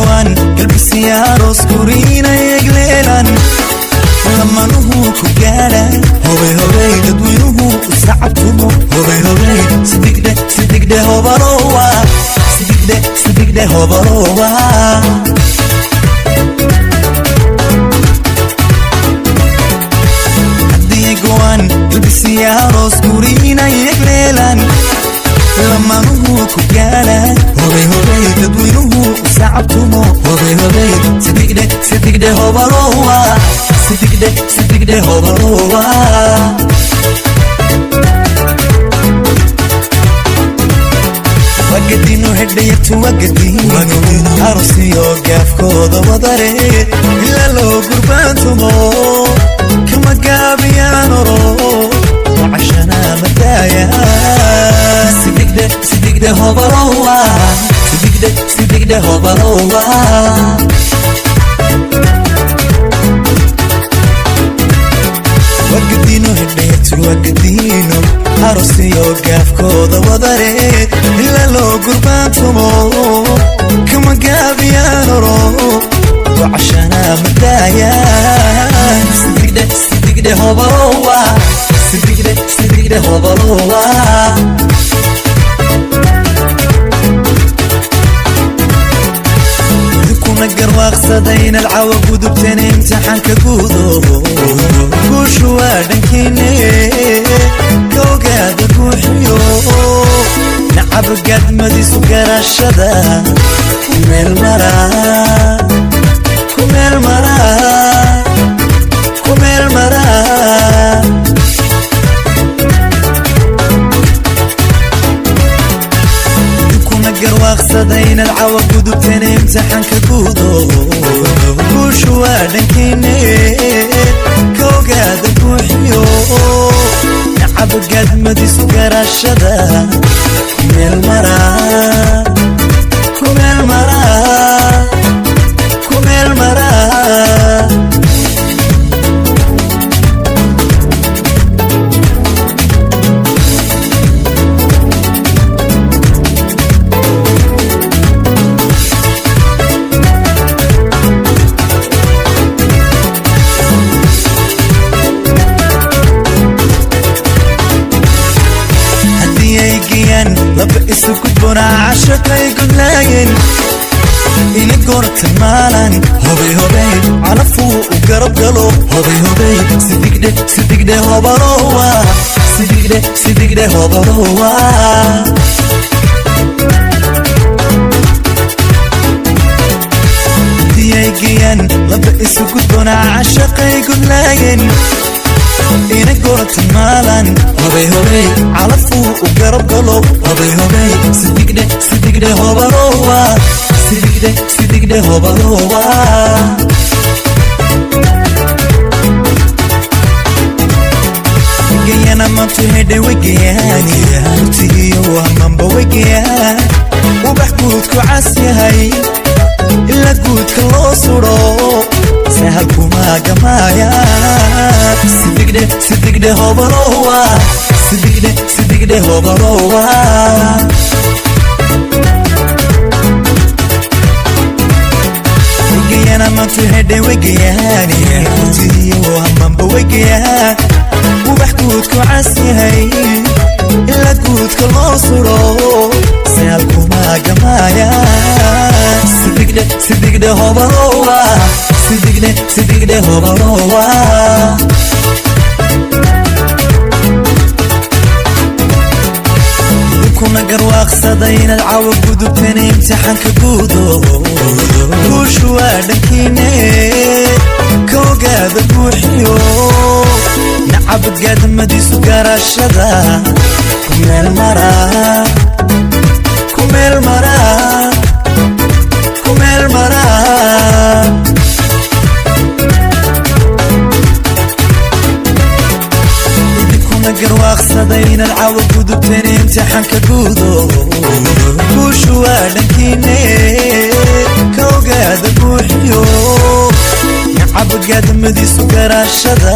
Go'an galbisiyaaros guriina yegleelan, lamanuhu ku gaadha, hobay hobay, dadweynuhu u sacabtumo, hobay hobay, sidigdhe sidigdhe hobalowa, sidigdhe sidigdhe hobalowa. Haddii go'an galbisiyaaros guriina yegleelan, lamanuhu ku gaadha, hobay hobay, dadweynuhu u sacabtumo, hobay hobay, sidigdhe sidigdhe hobalowa, sidigdhe sidigdhe hobalowa. Wagadinu hedhayatu wagadino arosiyo gaafkooda wadare, ilaa loo gurbaantumo kama gaabiyaan oro wacashana madaaya, sidigdhe sidigdhe hobalowa, sidigdhe sidigdhe hobalowa. Wagadino hedhayatu wagadino arosiyo gaafkooda wadare, ilaa loo gurbaantumo kama gaabiyaan oro wacashana madaaya, sidigdhe sidigdhe hobalowa, sidigdhe sidigdhe hobalowa. Idinkuna garwaaqsada inaad cawa gudubteen imtixaanka guudo, guushu waa dhankiine, ka ogaada guuxiyo nacab gaadmadiisu garashada ku meel mara, ku meel mara, ku meel mara. Idinkuna garwaaqsada inaad cawa gudubteen imtixaanka guudo, guushu waa dhankiine, ka ogaada guuxiyo nacab gaadmadiisu garashada ku meel mara, ku meel mara, ku meel mara. Haddii ay geeyaan laba isu gudboonaa cashaqay gudlaayeen ina goorta maalan, hobay hobay, calafuu u garab galo, hobay hobay, sidigdhe sidigdhe hobalowa, sidigdhe sidigdhe hobalowa. Haddii ay geeyaan laba isu gudboonaa cashaqay gudlaayeen ina goorta maalan, hobay hobay, calafuu u garab galo, hobay hobay, sidigdhe sidigdhe hobalowa, sidigdhe sidigdhe hobalowa. Wegayana mantu hedhe wegayaani hurtigiyo hamanba wegayaan, ubax guudku cas yahay ilaa guudka loo sudho sahalkuma gamaaya, sidigdhe sidigdhe hobalowa, sidigdhe sidigdhe hobalowa. Wegayana mantu hedhe wegayaani hurtigiyo hamanba wegayaan, ubax guudku cas yahay ilaa guudka loo sudho sahalkuma gamaaya, sidigdhe sidigdhe hobalowa, sidigdhe sidigdhe hobalowa. Idinkuna garwaaqsada inaad cawa gudubteen imtixaanka guudo, guushu waa dhankiine, ka ogaada guuxiyo nacab gaadmadiisu garashada ku meel mara, ku meel mara, ku meel mara. Idinkuna garwaaqsada inaad cawa gudubteen imtixaanka guudo, guushu waa dhankiine, ka ogaada guuxiyo nacab gaadmadiisu garashada